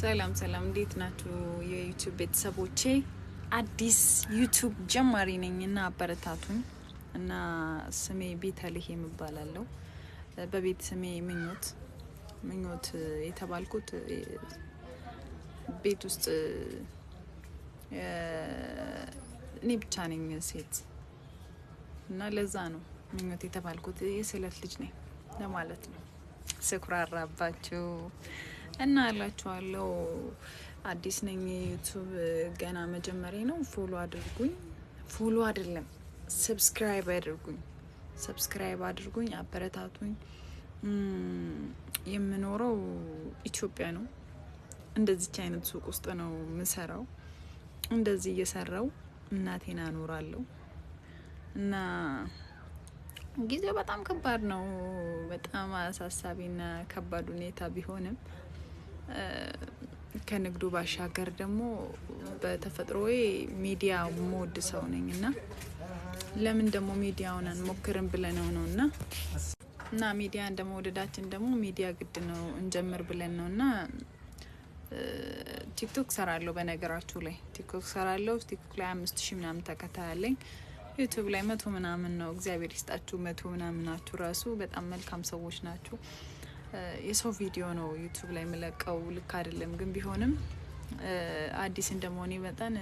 ሰላም ሰላም፣ እንዴት ናችሁ የ YouTube ቤተሰቦቼ? አዲስ YouTube ጀማሪ ነኝ እና አበረታቱኝ። እና ስሜ ቤተልሔም እባላለሁ። በቤት ስሜ ምኞት። ምኞት የተባልኩት ቤት ውስጥ እኔ ብቻ ነኝ ሴት እና ለዛ ነው ምኞት የተባልኩት። የስለት ልጅ ነኝ ለማለት ነው። ስኩራራባችሁ እና እላችኋለሁ። አዲስ ነኝ፣ YouTube ገና መጀመሪያ ነው። Follow አድርጉኝ። Follow አይደለም፣ subscribe አድርጉኝ። Subscribe አድርጉኝ፣ አበረታቱኝ። የምኖረው ኢትዮጵያ ነው። እንደዚች አይነት ሱቅ ውስጥ ነው የምሰራው። እንደዚህ እየሰራው እናቴን አኖራለሁ እና ጊዜው በጣም ከባድ ነው። በጣም አሳሳቢና ከባድ ሁኔታ ቢሆንም ከንግዱ ባሻገር ደግሞ በተፈጥሮዬ ሚዲያ የምወድ ሰው ነኝ እና ለምን ደግሞ ሚዲያውን አንሞክርም ብለነው ነው እና ሚዲያ እንደመውደዳችን ደግሞ ሚዲያ ግድ ነው እንጀምር ብለን ነው እና TikTok ሰራለሁ። በነገራችሁ ላይ TikTok ሰራለሁ። TikTok ላይ 5000 ምናምን ተከታይ አለኝ። YouTube ላይ 100 ምናምን ነው። እግዚአብሔር ይስጣችሁ። 100 ምናምን ናችሁ። ራሱ በጣም መልካም ሰዎች ናችሁ። የሰው ቪዲዮ ነው YouTube ላይ የምለቀው፣ ልክ አይደለም ግን ቢሆንም አዲስ እንደመሆኔ መጠን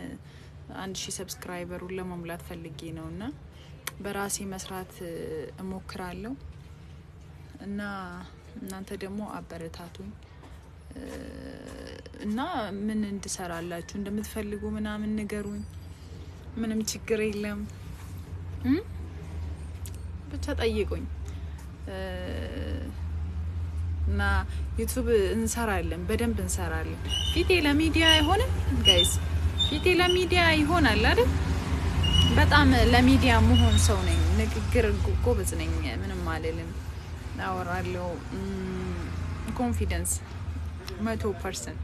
1000 subscriber ኡን ለመሙላት ፈልጌ ነው እና በራሴ መስራት እሞክራለሁ እና እናንተ ደግሞ አበረታቱኝ እና ምን እንድሰራላችሁ እንደምትፈልጉ ምናምን ንገሩኝ። ምንም ችግር የለም፣ ብቻ ጠይቁኝ እና YouTube እንሰራለን፣ በደንብ እንሰራለን። ፊቴ ለሚዲያ አይሆንም guys፣ ፊቴ ለሚዲያ ይሆናል አይደል? በጣም ለሚዲያ መሆን ሰው ነኝ። ንግግር ጎበዝ ነኝ። ምንም አልልም፣ አወራለሁ። Confidence 100%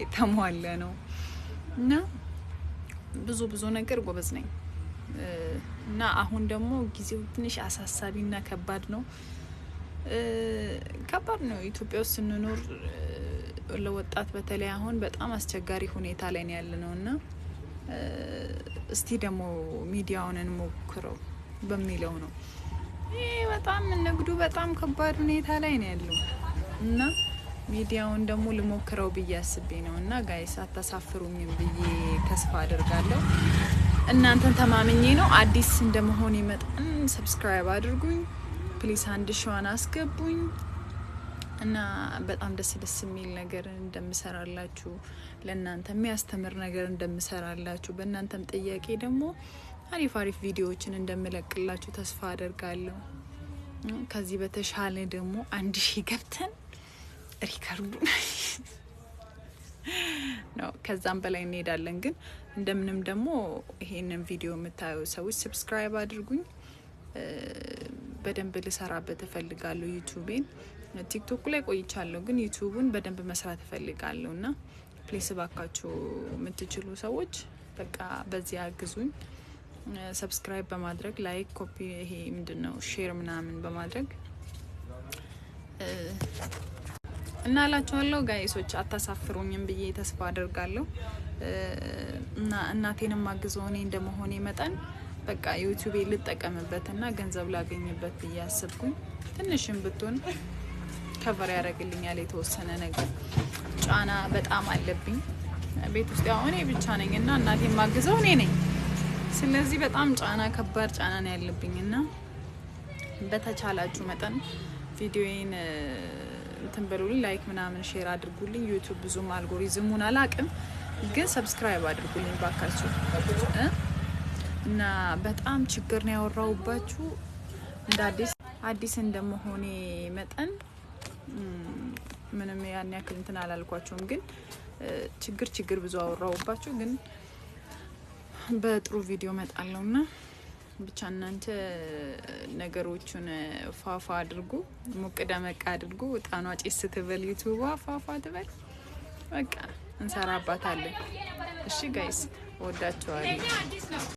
የተሟላ ነው እና ብዙ ብዙ ነገር ጎበዝ ነኝ እና አሁን ደግሞ ጊዜው ትንሽ አሳሳቢና ከባድ ነው። ከባድ ነው። ኢትዮጵያ ውስጥ ስንኖር ለወጣት በተለይ አሁን በጣም አስቸጋሪ ሁኔታ ላይ ነው ያለ ነው እና እስቲ ደግሞ ሚዲያውን እንሞክረው በሚለው ነው። ይህ በጣም ንግዱ በጣም ከባድ ሁኔታ ላይ ነው ያለው እና ሚዲያውን ደግሞ ልሞክረው ብዬ አስቤ ነው እና guys አታሳፍሩኝም ብዬ ተስፋ አድርጋለሁ። እናንተን ተማምኜ ነው። አዲስ እንደመሆኔ መጠን subscribe አድርጉኝ please፣ 1000ዋን አስገቡኝ እና በጣም ደስ ደስ የሚል ነገር እንደምሰራላችሁ፣ ለእናንተ የሚያስተምር ነገር እንደምሰራላችሁ፣ በእናንተም ጥያቄ ደግሞ አሪፍ አሪፍ ቪዲዮዎችን እንደምለቅላችሁ ተስፋ አደርጋለሁ። ከዚህ በተሻለ ደግሞ 1000 ገብተን record ኡ ነው፣ ከዛም በላይ እንሄዳለን። ግን እንደምንም ደግሞ ይሄንን ቪዲዮ የምታዩ ሰዎች subscribe አድርጉኝ። በደንብ ልሰራበት እፈልጋለሁ YouTube ኤን። TikTok ላይ ቆይቻለሁ፣ ግን YouTube ኡን በደንብ መስራት እፈልጋለሁ እና please እባካችሁ የምትችሉ ሰዎች በቃ በዚህ አግዙኝ። Subscribe በማድረግ፣ like፣ copy፣ ይሄ ምንድን ነው፣ share ምናምን በማድረግ እና እላችኋለሁ guys ኦች፣ አታሳፍሩኝም ብዬ ተስፋ አደርጋለሁ። እና እናቴንም አግዘው እኔ እንደመሆኔ መጠን በቃ YouTube ኤ ልጠቀምበት እና ገንዘብ ላገኝበት ብዬ አሰብኩኝ። ትንሽም ብትሆን cover ያደርግልኛል የተወሰነ ነገር። ጫና በጣም አለብኝ ቤት ውስጥ፣ ያው እኔ ብቻ ነኝ እና እናቴን ማግዘው እኔ ነኝ። ስለዚህ በጣም ጫና፣ ከባድ ጫና ነው ያለብኝ እና በተቻላችሁ መጠን ቪዲዮዬን እንትን በሉልኝ፣ like ምናምን share አድርጉልኝ። YouTube ብዙም አልጎሪዝሙን አላቅም፣ ግን subscribe አድርጉልኝ ባካችሁ። እና በጣም ችግር ነው ያወራሁባችሁ። እንደ አዲስ አዲስ እንደመሆኔ መጠን ምንም ያን ያክል እንትን አላልኳቸውም፣ ግን ችግር ችግር ብዙ አወራሁባችሁ። ግን በጥሩ ቪዲዮ መጣለሁ እና ብቻ እናንተ ነገሮቹን ፏፏ አድርጉ፣ ሞቅ ደመቅ አድርጉ። እጣኗ ጭስ ትበል፣ YouTube ዋ ፏፏ ትበል። በቃ እንሰራባታለን። እሺ guys፣ እወዳችኋለሁ።